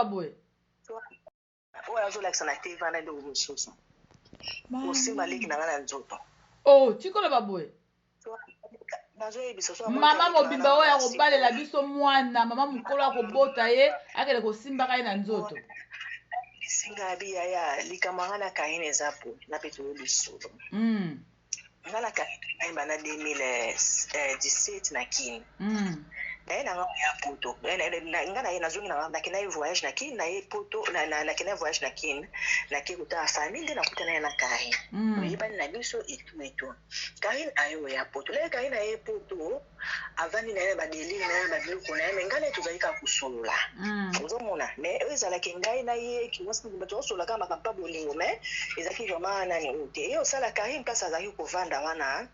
Boye. Oyo azolakisa na TV wana eloko mosusu. Kosimba leki na ngai na nzoto. Oh, tikoloba boye. Nazoyebisa so amoni Mama leki na ngai mobimba na oyo mwasi. akobalela biso mwana, mama mokolo akobota ye, akende kosimbaka ye na nzoto. Esinga abi yaya likambo ya ngai na Karine eza boye na mpe toyo lisolo. Nga na Karine nayemba na 2017 na Kin. Naye na nga ya poto. Nga naye nazongi na nga nakenda ye voyage na Kin, naye poto nakenda ye voyage na Kin, nake kotala famille nde nakutana ye na Karine. Toyebani na biso et tout et tout. Karine aye oya poto. Lelo Karine aye poto, avandi na ye na ba delire na ye na ba biloko na ye, mais ngai na ye tozali kaka kosolola. Ozomona, mais oyo ezalaki ngai na ye mwasi mobimba tozosolola kaka makambo ya bolingo, mais ezalaki vraiment nani oyo te. Ye osala Karine place azalaki kovanda wana,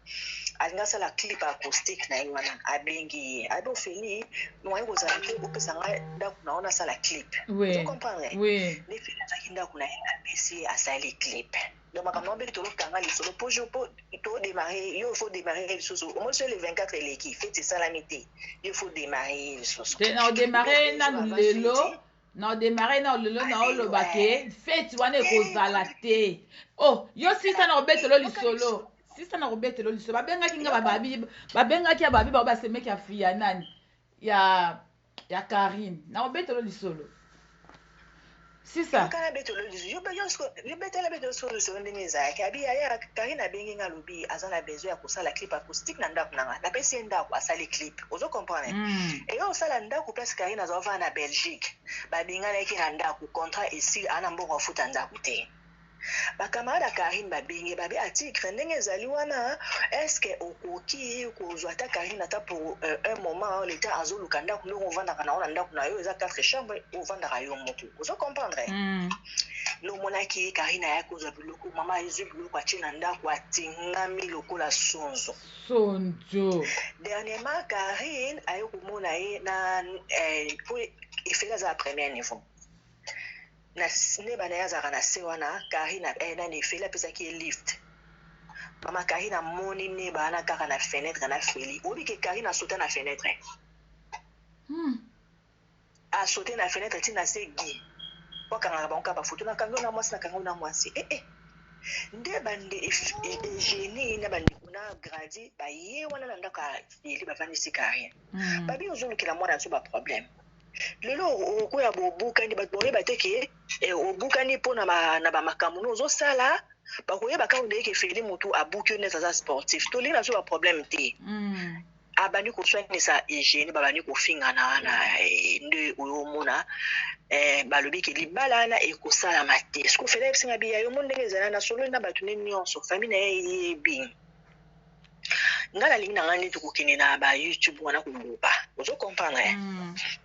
alingi asala clip acoustique na ye wana, abengi ye, abi Ophélie, moyen kozala te opesa ngai ndako na yo nasala clip. Ozo comprendre? Nde Ophélie azalaki ndako na ye, apesi ye asali clip. Donc makambo yango mbeli tolokanga lisolo po jour po to démarrer yo faut démarrer lisusu omoni so le 24 eleki feti esalami te yo faut démarrer ye lisusu Te na odémarrer nanu lelo, na odémarrer nanu lelo, na oloba ke feti wana ekozala te. Oh, yo sisa na kobetelo lisolo. Sisa na kobetelo lisolo. Babengaki nga bababi, babengaki ya babi bao basemeki ya fille ya nani? Ya ya Karine. Na kobetelo lisolo. Sisa. Kana betelo lisolo. Yo betela betelo lisolo lisolo ndenge ezalaki. Abi yaya Karine abengi nga alobi aza na besoin ya kosala clip acoustique na ndako na nga. Napesi ye ndako asali clip. Ozo comprendre? Eyo osala ndako place Karine aza ovanda na Belgique. Babinganaki na ndako, contrat esili, aza na mbongo afuta ndako te. Ba camarade ya Karine babengi babi a Tigre ndenge ezali wana est-ce que okoki kozwa ata Karine ata pour un moment le temps azoluka ndako ndenge ovandaka na yo na ndako na yo eza 4 chambres ovandaka yo moko ozo comprendre? Nomonaki Karine ayaki kozwa biloko mama azwi biloko atie na ndako atingami lokola sonzo. Sonzo. Dernièrement Karine aye komona ye na po efeli aza ya premier niveau. Na neba na ye azalaka na se wana Karine eh, nani Feli apesaki ye lift mama Karine amoni neba wana kaka na fenetre na Feli oyebi ke Karine asauta na fenetre asaute na fenetre ti na se gi po akangaka bango kaka bafoto nakangi yo na mwasi nakangi yo na mwasi eh, eh. Nde bande Eugenie na bandeko na Gradi baye wana na ndako ya Feli bavandisi Karine babi ozolukela mwana biso ba problème lelo okoya bobukani bato bakoyeba te ke obukani mpo na bamakambo no ozosala bakoyeba kaka ndenge ke Feli motu abuki yo neti aza sportif tolingi na biso ba problème te. Abandi koswanisa Eugenie babandi kofingana wana nde oyo omona balobi ke libala wana ekosalama te. Sikoyo Feli ayebisi nga biya yo mo ndenge ezala na sololi na bato nde nyonso famille na ye eyebi nga nalingi na nga nde tokokende na ba YouTube wana koloba ozo comprendre?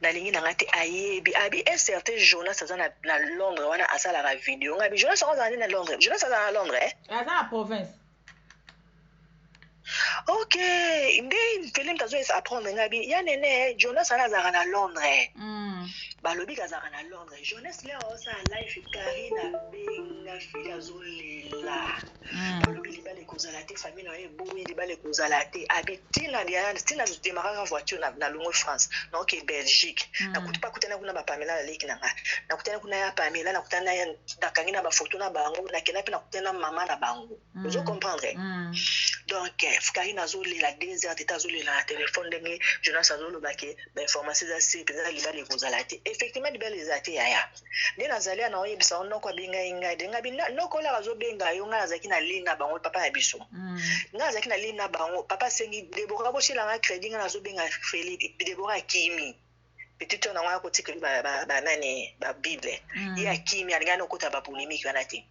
Nalingi na nga te ayebi abi un certain Jonas aza na Londres wana asalaka video nga abi Jonas yango azala nde na Londres Jonas aza na Londres eh? Aza na province. Ok, nde Feli moto azo apprendre nga bi ya nene Jonas wana azalaka na Londres. Balobi kazalaka na Londres. Jonas leo osala live Karine abenga Feli azolela. Balobi libala ekozala te, famille na ye eboyi libala ekozala te. Abi tina tina demarraka voiture na longwe France, na oke Belgique. Nakuti pa kutana kuna ba Pamela na leki na nga. Nakutana kuna ya Pamela, nakutana ya nakangi na ba photo na bango, nakenda pe nakutana na mama na bango. Ozo comprendre? Donc Karine azolela 2 heures tete azolela na téléphone ndenge Jonas azoloba ke ba information eza se mpenza libala ekozala te. Effectivement libala eza te yaya. Nde nazali na oyebisa yo noko abengai ngai de ngai noko olaka azobenga yo ngai nazalaki na ligne na bango papa na biso. Ngai nazalaki na ligne na bango papa asengi Deborah botiela ngai crédit ngai nazobenga Feli Deborah akimi. Petite na ngai akotikeli ba nani ba Bible. Ye akimi alingani okota ba polémique wana te.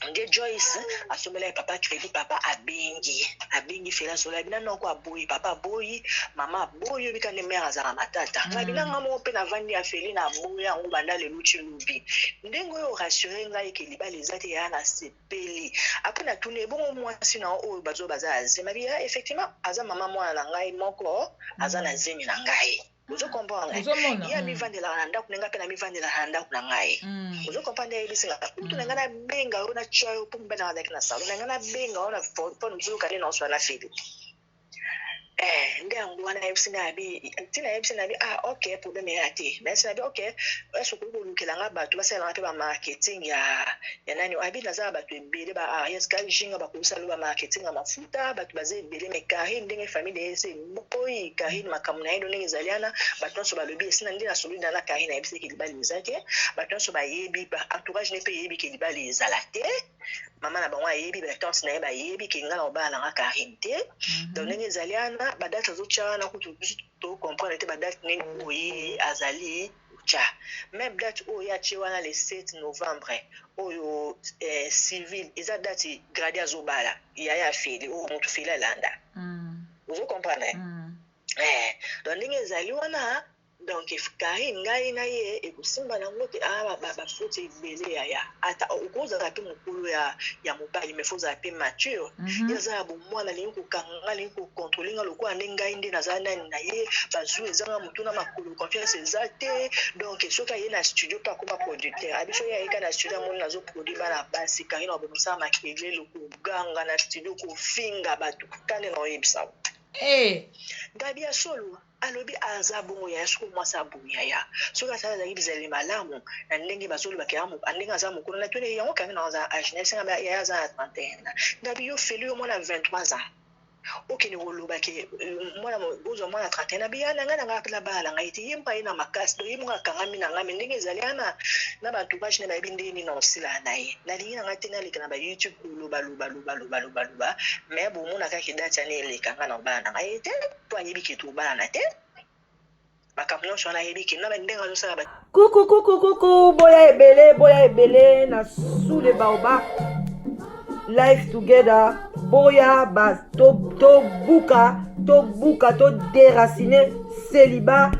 Nde Joyce asombela ye papa crédit papa abengi abengi Fela asola bina noko aboyi papa aboyi mama aboyi oyebi kaka nde mère azalaka matata ngai bina nga moko mpe navandi ya Feli na aboyi yango banda lelo ti lobi ndenge oyo rassure ngai ke libala eza te ya na sepeli après natuni ebongo mwasi na oyo bazo baza ya zemi abi ya effectivement aza mama mwana na ngai moko aza na zemi na ngai. Ozo comprendre? Ozomona. Ye amivandelaka na ndako na ngai, mpe namivandelaka na ndako na ngai. Ozo comprendre? Ayebisi nga kutu na ngai nabenga yo, natya yo, mpo mobali na ngai azalaki na salon na ngai, nabenga yo na phone mosusu kali na oswa na Feli. Eh, nde yango wana ayebisi ngai abi ntina, ayebisi ngai abi ah ok, problème eya te. Nayebisi ngai abi ok, ese okoki kolukela ngai bato basalela ngai mpe bamarketing ya nani? Abi naza na bato ebele, ba Arias Kaljinga bakosala bamarketing ya mafuta, bato baza ebele. Mais Karine, ndenge famille de ese boyi Karine, makambo na ye ndenge ezali wana, bato nyonso balobi esina nde nasololi na Karine, ayebisi ke libala eza te. Bato nyonso bayebi, ba entourage ne mpe eyebi ke libala ezala te. Mama na bango ayebi, batante na ye bayebi ke ngai na kobala nanga Karine te. Donc ndenge ezali wana, badate azotya wana kutu biso tocomprendre te badate nini oyo ye azali kotya. Même date oyo ye atie wana, le 7 novembre oyo, civil eza date gradi azobala yaya afeli oyo motu Feli alanda. Ozo comprendre? Donc ndenge ezali wana, donc Karine, ngai na ye ekosimba nango te. Ah, bafaute ebele yaya. Ata okozala mpe mokolo ya mobali, mais faut ozala mpe mature. Ye aza ya bomwana, alingi kokanga nga, alingi kocontrôle nga lokola nde ngai nde naza nani na ye. Bazwi ezanga motu na makolo, confiance eza te. Donc soki aye na studio mpe akoma producteur, abi soki ayeka na studio, amoni nazoproduire bana basi, Karine abomosala makelele, koganga na studio, kofinga bato kande na oyebisa. Gabi ya solo alobi aza bongo yaya. Soki mwasi abomi yaya, soki asala azalaki bizaleli malamu na ndenge bazolobaka ya ndenge aza mokolo na tuni yango, kangi na aza age na esenga yaya aza na 31. Ngabi yo Feli, yo mwana 23 ans, okende koloba ke mwana ozwa mwana 31, abi ya na ngai na ngai na bala na ngai te. Ye moko aye na makasi, donc ye moko akangami na ngai. Me ndenge ezali wana, na baentourage ne bayebi ndenge nini na osila na ye. Nalingi na ngai te naleka na bayoutube koloba loba loba loba loba loba, mais bomona kaka date wana eleka, ngai na obala na ngai ye te, po ayebi ke tobalana te. Makambo nyonso wana ayebi ke na ndenge azosala. Kuku kuku kuku, boya ebele, boya ebele na sous le baobab life together. Boya ba tobuka, to tobuka, to déraciner célibat,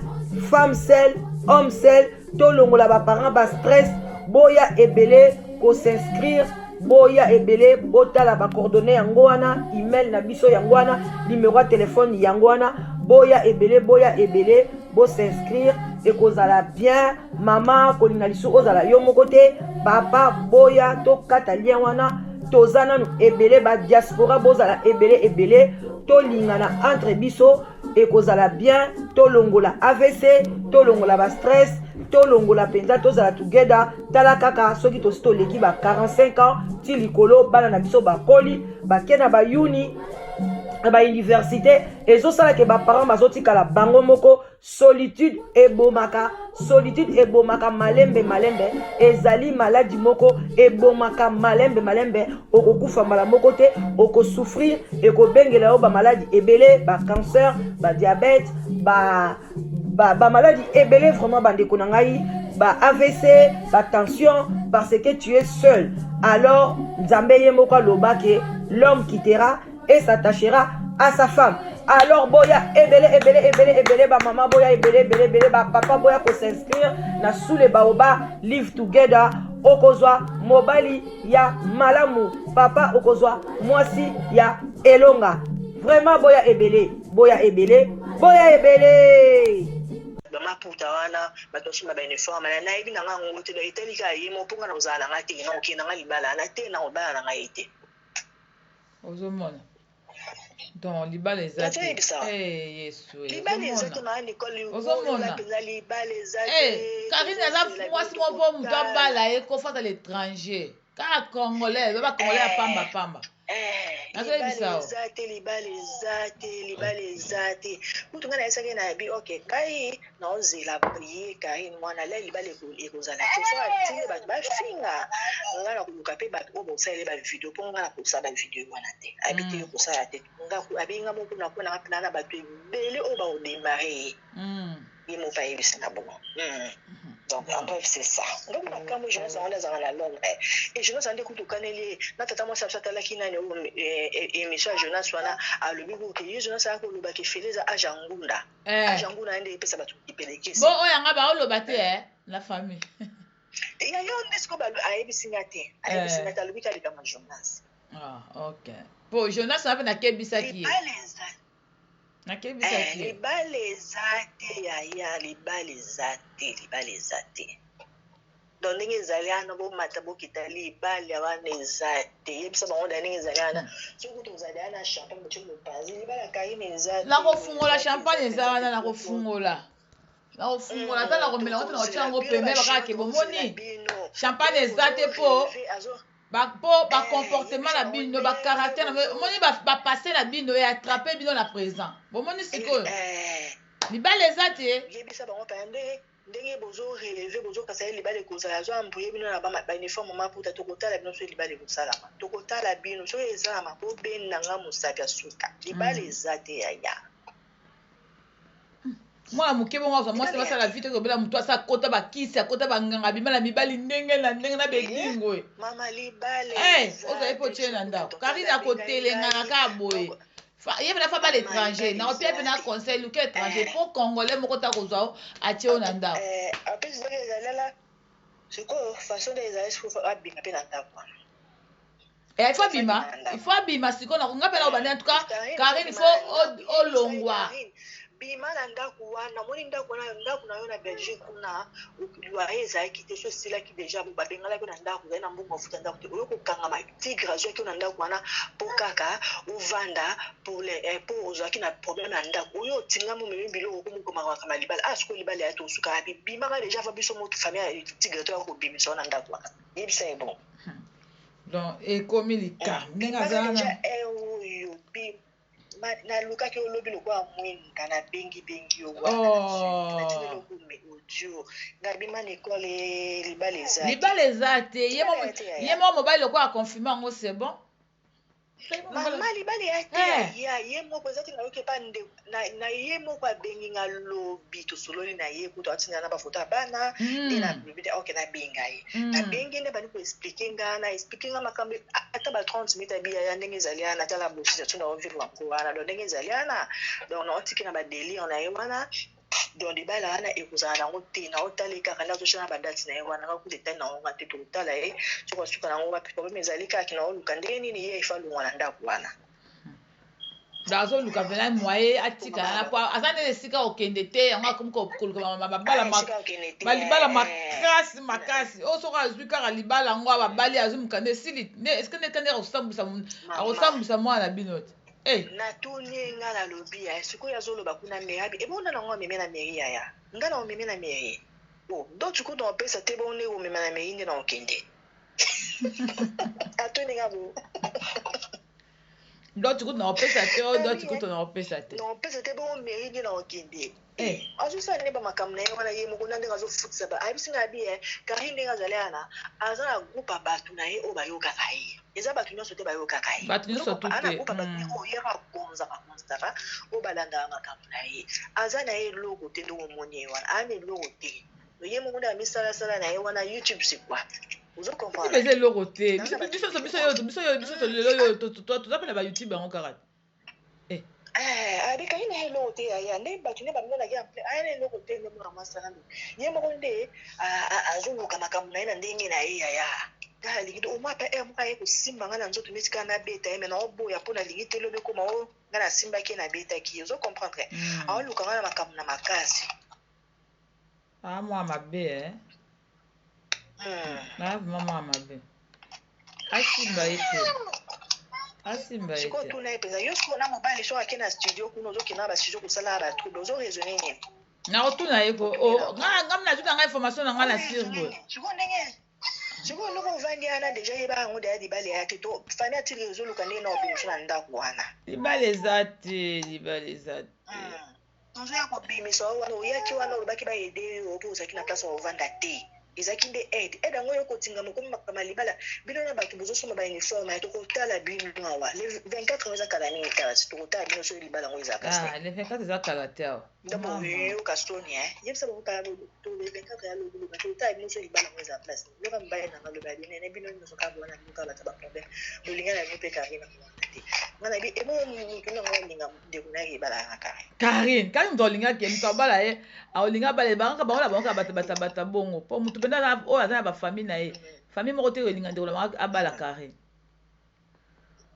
femme seule, homme seul, tolongola baparent bastress. Boya ebele kos'inscrire, boya ebele, botala bacoordonnées yango wana, email na biso yango wana, numéro ya telefone yango wana. Boya ebele, boya ebele, bos'inscrire, ekozala bien. Mama kolinga lisusu ozala yo moko te, papa boya tokata lien wana. Toza nanu ebele, badiaspora bozala ebele ebele, tolingana entre biso, ekozala bien. Tolongola AVC, tolongola bastress, tolongola mpenza, tozala together. Tala kaka soki tosi toleki ba 45 ans ti likolo, bana na biso bakoli, bake na bayuni, na bauniversité, ezosala ke baparent bazotikala bango moko. Solitude ebomaka, solitude ebomaka malembe malembe. Ezali maladi moko ebomaka malembe malembe. Okokufa mbala moko te, okosouffrir, ekobengela yo bamaladi ebele, bacancer, badiabète, ba bamaladi ba ebele. Vraiment bandeko na ngai, ba AVC, batension, parce que tu es seul. Alors Nzambe ye moko aloba ke l'homme quittera et s'attachera à sa femme. Alors boya ebele ebele ebele ebele, bamama boya ebele ebele ebele, bapapa boya kos'inscrire na sous le baobab live together. Okozwa mobali ya malamu, papa okozwa mwasi ya elonga. Vraiment boya ebele, boya ebele, boya ebele. Bamaputa wana, bato basomba bauniforme, nayebi na ngai yango te. Etali kaka ye mo, mpo nga na kozala na ngai te, na kokende na ngai libala na te, na kobala na ngai ye te. Ozomona, donc libala eza te. Yesu. Libala eza te, maa Nicole. Ozomona. Mpenza libala eza. Karine aza mwasi moko, moto abala ye kofata l'étranger, kaka congolais, ba bacongolais ya pamba pamba. Nazoyebisa. Eza te, libala eza te, libala eza te. Kutu ngai nayebisaki na yabi ok, ngai naozela ye Karine mwana la, libala ekozala te. So atindi bato bafinga ngai, na koluka mpe bato oyo bosaleli bavideo, mpo ngai nakosala bavideo wana te. Abi te, yo kosala te. Abi nga moko nakonanga mpena na bato ebele oyo bakodémarrer ye. Ye moko ayebisanga bongo. Donc en bref, c'est ça. Donc makambo Jonas yango nde azalaka na Londres e Jonas ande kutu okaneli ye na tata mwasi abiso. Atalaki nani oyo émission ya Jonas wana, alobi kuke ye Jonas aya kolobaka efele eza age ya ngunda, age ya ngunda nde epesa bato kipelekesi. Bo oyo yanga baoloba te la famille. Ya yo nde sikoyo ayebisi nga te, ayebisi nga te, alobi kaleka ma Jonas. Ah ok, po Jonas wana mpe nakebisaki ye. Nakebisaki eh, libala eza te yaya, libala eza te, libala eza te. Donc ndenge ezali wana bomata bokita libala wana eza te. Yebisa bango da ndenge ezali wana. Soki kutu ozali wana champagne botie mopanzi libala Karine eza te. Nakofungola champagne eza wana nakofungola. Nakofungola ata nakomela yango te nakotia yango pembe bakaka ke bomoni champagne eza te po ba po ba comportement na bino ba caractère na bino omoni ba, ba passé na bino e attraper bino na présent bomoni sikoyo libala eza te. Yebisa bango pena nde ndenge bozo releve bozo kasa ye libala ekozala azo embrouille bino na ba ba uniforme maputa tokotala bino soki libala ekosalama tokotala bino soki esalama bobenda nga mosapi ya suka libala eza te yaya. Mwana moke bongo azwa mwasi basala vie te kobela motu asa akota bakisi akota banganga abima na mibali ndenge na ndenge na bedingo e eh, ozali mpo otie na ndako karine akotelengana kaka boye ye mpena fa bala étranger na opia mpena conseil luka étranger mpo congolais moko ta kozwa o atie yo na ndako eh, sikoyo façon nde ezali sikoyo abima mpe na ndako wana Eh, il faut abima il faut abima sikoyo na nga mpe na obandi en tout cas Karine il faut olongwa bima na ndako wana omoni ndako wana ndako na yo na belgique kuna loyer ezalaki te so esilaki deja babengalaki na ndako ozali na mbongo ofuta ndako te oyo kokangama tigre azwaki yo na ndako wana mpo kaka ovanda mpo eh, ozalaki na problème na ndako oyo otingami omemi biloko okomokomakama libala ah sikoyo libala ya tosuka bimaka deja va biso moto famille ya tigre toya kobimisa yo na ndako wana yebisa ye bon Donc ekomi likambo ndenge aza wana. Eh, oyo nalukaki yo lobi lokola mwinda nabengi bengi yo oh. natindeli okume audio ngabima na ekole libala eza libala eza te ye moko mobali lokola aconfirme yango c'est bon Mama libala ya te eh. ya ye moko eza te nayoki epa ndeko na ye moko abengi nga lobi tosololi na ye kutu atinda na bafoto ya bana hmm. nde nalobi te ok nabenga ye hmm. nabengi nde bandi koexplike nga na explike nga makambo ata ba 30 minutes abiya ya ndenge ezali wana tala bosisa tuna ovivre yango wana donc ndenge ezali wana donc naotiki na badelire na ye wana Donc libala wana ekozala nango te na otala ye kaka nde azotia na ba date na ye wana nga kutu etali nango nga te tokotala ye soki asuka nango wapi problème ezali kaka na oluka ndenge nini ye ifa alongwa na ndako wana. Donc azoluka mpena moyen atika wana po aza nde esika kokende te yango akomi koluka babala balibala makasi makasi oyo soki azwi kaka libala yango babali azwi mokanda esili nde eske nde kande akosambwisa mwana na bino te Hey. Natuni ye nga nalobi ya sikoyo azoloba kuna mairie abi ebongo nani yango ameme na mairie yaya nga na omeme na mairie oh donc sikoyo na opesa te bongo nde komema na mairie nde na okende atuni nga bo dot kutu na opesa te o dot kutu na opesa te na opesa te bongo mairie nde na okende Eh. Azosala nde ba makambo na ye wana ye moko na ndenge azofutisa ba ayebisi nga abi eh, Carine ndenge azali wana aza na groupe ya bato na ye oyo bayokaka ye eza bato nyonso te bayokaka ye bato nyonso tu aza na te groupe ya bato mm. oyo ye akonzaka konzaka oyo balandaka makambo na ye aza na ye eloko te ndenge omoni ye wana aza na eloko te ye moko nde amisalasala na ye wana youtube c'est quoi ozo comprendre eza eloko te biso biso biso biso biso lelo oyo toza mpe na ba youtube yango kaka Eh. Eh, abekaki na ye eloko te yaya nde bato nde bamonaki aya na eloko te nde mwana mwasi wana ye moko nde azoluka makambo na ye na ndenge na ye yaya nga nalingi te omwa ata heure moko aye kosimba nga na nzoto neti kaka nabeta ye me naoboya mpo nalingi te lobi ekoma o nga nasimbaki ye nabetaki ye ozo comprendre mm. aoluka nga na makambo na makasi Ah mwa mabe eh. Ah vraiment mwa mabe. Asimba ye te. Asimba ye te. Sikoyo tuna ye mpenza yo sikoyo na mobali soki ake na studio kuna ozokende na ba studio kosala ba trouble ozo raisonner nini? Nakotuna ye ko oh, nga nga nazwi na nga information na nga na sur boye. Sikoyo ndenge sikoyo ndenge ovandi wana deja yeba yango deya libala eya te to famille atili ezoluka ndenge na obimisa na ndako wana. Libala eza te, libala eza te. Tozoya kobimisa yo wana oyaki wana olobaki ba aide yo po ozalaki na place ya kovanda te ezalaki nde aide aide yango oye kotingama okomi makambo ya libala bino na batu bozosomba ba uniforme ya tokotala bino awa le 24 yango eza kala mingi tala tokotala bino soki libala yango eza place ah, le 24 eza kala te awa nde boyoka soni eh yebisa bango kala to le 24 ya lobi loba tokotala bino soki libala yango eza place yoka mibali na nga loba ya bino bino nyonso kaka bowana bino kaka bato ba problème bolinga na bino mpe karine wana te nga na bi ebongo mutu na nga olinga ndeko na ye ebalaka na Karine. Karine, Karine moto alingaki ye, moto abala ye, aolinga abala ye, bango bango na bango kaka bato bata bata bongo. Po moto mpenza oyo aza na ba famille na ye. Famille moko te elinga ndeko na bango abala Karine.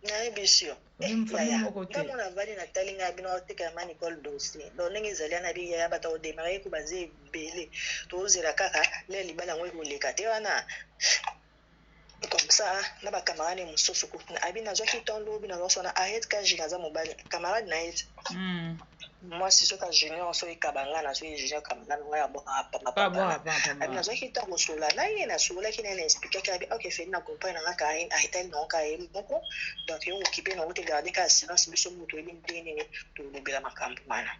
Nayebisi yo. Famille moko te. Nga mona avandi na tali nga bino atekela ma Nicole dossier. Donc ndenge ezali wana bi yaya bato ko démarrer ko baze ebele. Tozela kaka le libala yango ekoleka te wana. Comme ça na ba camarade mosusu kutu abi nazwaki temps lobi nazosona arrête ka jina aza mobali camarade na ye. Mwasi soki a junior soki kabanga na soki junior kabanga na ngai abwakaka pamba pamba abi nazwaki ntango kosolola na ye nasololaki na ye na expliquaki abi ok Feli na comprendre na nga Carine aretali na nga ye moko donc yo okipe na te garder kaka silence biso moto oyebi ndenge nini tolobela makambo wana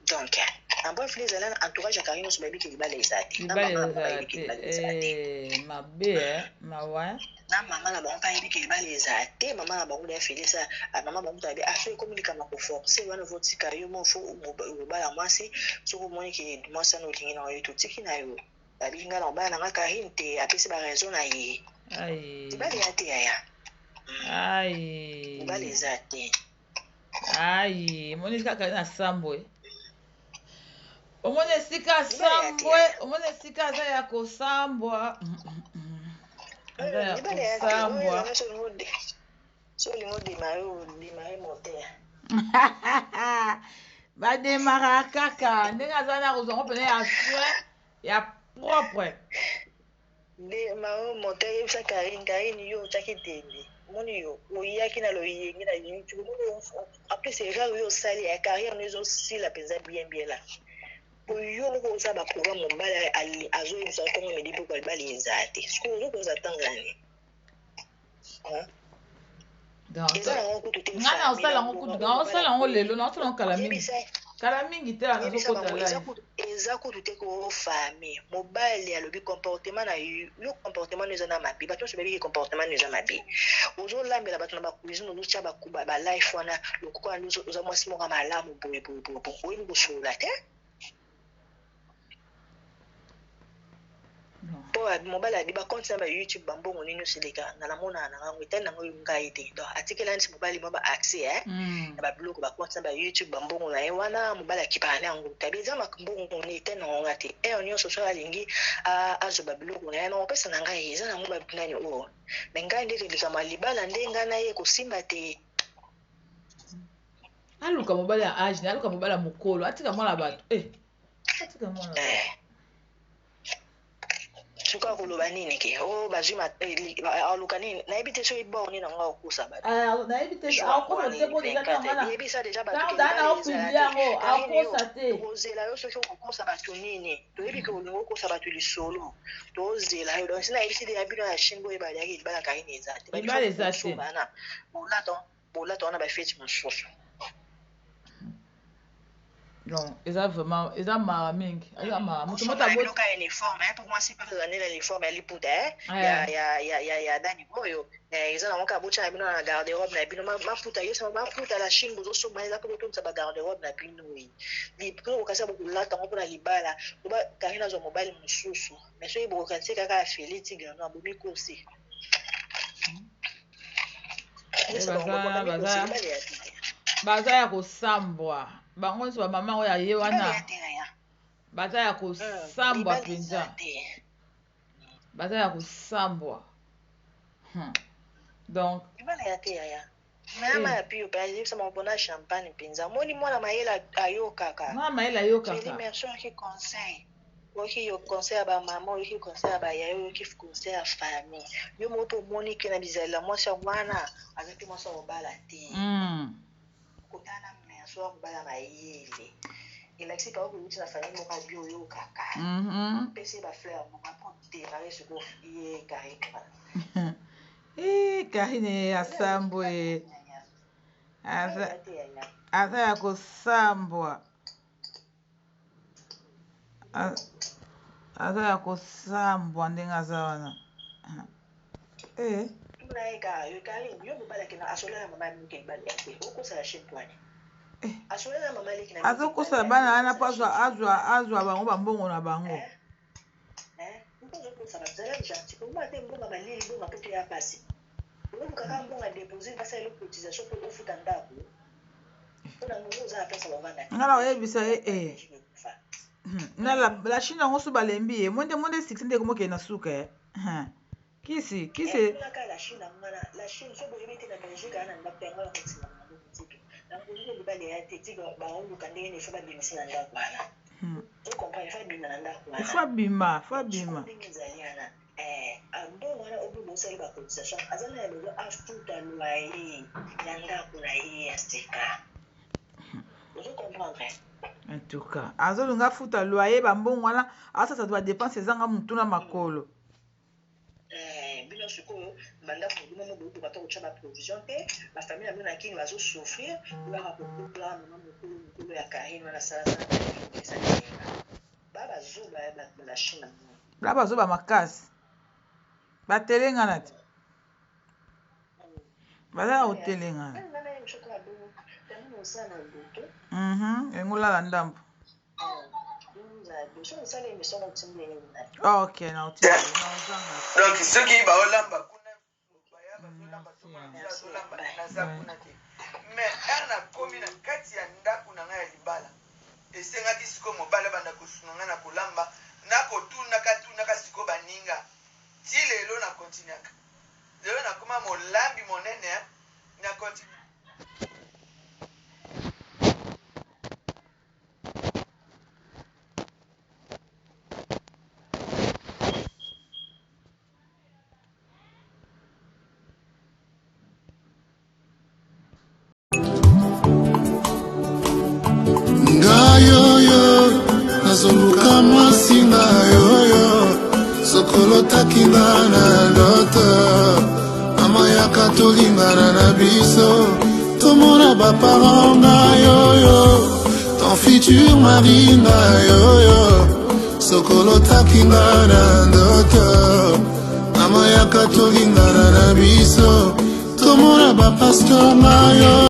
donc en bref les ezala na entourage ya Carine nyonso bayebi ke libala eza te na Libala mama na bango ezala bayebi ke te. libala eza te Eh, mabe eh, mawa. Na mama na bango mpe ayebi ke libala eza te mama na bango deya Felix a mama bango ayebi ah soki ekomi likambo ya koforce wana ozotika yo mo fo obala mwasi soki omoni ke mwasi wana olingi na yo totiki na yo abiki ngai na obala na nga Carine te apesi ba raison na ye libala eza te yaya libala eza te. Ai, omoni kaka na sambwe. Omoni esika asambwe, omoni esika aza ya kosambwa. Aza ya kosambwa. Soki olingi odemare, odemare moteur. Bademaraka kaka ndenge aza na kozwa ngo mpena ya soin ya propre. Demare moteur, yebisa Karine, Karine yo otiaki tembe. Omoni yo oyaki na loyenge na YouTube. Omoni yo en plus erreur yo osali ya carrière no ezosila mpenza bien bien là. Po yo moko oza ba programme mobali azoyebisa yo ntongo midi mpo libala eza te. Sikoyo ozokozwa ntango nani? Eza nango kutu te. Nga na osala yango kutu, na osala yango lelo, na osala yango kala mingi. Kala mingi te nazokota live. Eza kutu te ko famille mobali alobi comportement na yo comportement no eza na mabe bato nyonso bayebi ke comportement no eza mabe ozolambela bato na bacuisine ozotia ba life wana lokola oza mwasi moko ya malamu boye boye boye boye oyebi kosolola te. Po mobali abi ba compte na ba YouTube ba mbongo nini nyonso eleka nga namonaka na ngango etali nango ngai te donc atikela neti mobali mwa ba accès eh na ba biloko ba compte na ba YouTube ba mbongo na ye wana mobali akipaka na yango te abi eza mbongo ne etali nango nga te heure nyonso soki alingi azwa ba biloko na ye na kopesa na ngai eza nango ba nani oyo mais ngai nde likambo ya libala nde ngai na ye ekosimba te. Aluka mobali ya age na aluka mobali ya mokolo atika mwana bato eh atika mwana bato. Soki akoloba nini ke o bazwi aluka nini nayebi te soki bor nini yango akokosa bato nayebi te akokosa te po deja yebisa deja bato na opublie yango akokosa te kozela yo soki okokosa bato nini toyebi ke olingi okosa bato lisolo tozela yo donc nayebisi deja bino ya chine boyeba yaki libala Karine eza te libala eza te bolata bolata wana bafeti mosusu. Donc eza vraiment eza mawa mingi, eza mawa moto moto aboti ka uniforme hein, pour moi c'est pas ozali na uniforme ya liputa hein, ya ya ya ya ya nani oyo eza nango kaka botya na bino na garde robe na bino maputa yo sama maputa la Chine bozosomba eza mpo botondisa ba garde robe na bino ye bokasi bokolata yango mpona libala oba Karine azwa mobali mosusu mais soki bokokanisi kaka ya Feli Tigre no abomi kosi. Baza ya kosambwa bango nyonso bamama oyo aye wana baza ya kosambwa mpenza baza ya kosambwa donc libala ya te yaya mama ya pio pe ayebisa mabona champagne mpenza omoni mwana mayele ayokaka mwana mayele ayokaka merci oyoki conseil oyoki yo conseil ya bamama oyoki conseil ya bayaya oyoki conseil ya famille yo moko mpe omoni ke na bizalela mwasi ya wana aza mpe mwasi ya kobala te kotala merci ya kobala mayele elakisi kaka kouti na famille moko abi oyokaka pesi ye bafleur moko mpo démarre sikoyo ye Karine wana. Karine asambwe aza ya kosambwa aza ya kosambwa ndenge aza wana azokosala bana wana mpo azwa bango bambongo na bango. Nga na oyebisa ye na la Chine yango so balembi ye monde monde succès nde ekomokende na suka kisi kisi. Ifo abima, fo abima. En tout cas, azolinga afuta loyer bambongo wana asasa badepense ezanga motu na makolo. Eh, bino sikoyo bandako na bino bokoka ata kotya baprovision te, bafamille na bino na kini bazosouffrir, boyaka kokola mama mokolo mokolo ya Karine wana asalasala ba bazoba ya bato na Chine. Ba bazoba makasi batelengana te, baza na kotelengana. Engo lala ndambo. Ok, na donc soki baolamba kuna baya bazolamba azolamba, naza kuna te. Mais heure nakomi na kati ya ndako na ngai ya libala, esengaki sikoyo mobali abanda kosunga ngai na kolamba, nakotunaka tunaka sikoyo baninga. Ti lelo na continuaka, lelo nakoma molambi monene, na continue. Ngai oyo nazoluka mwasi ngai oyo sokolotaki nga na ndoto, mama yaka tolingana na biso, tomona baparent. Ngai oyo ton futur mari, ngai oyo sokolotaki nga na ndoto, mama yaka tolingana na biso, tomona bapasteur. Ngai oyo.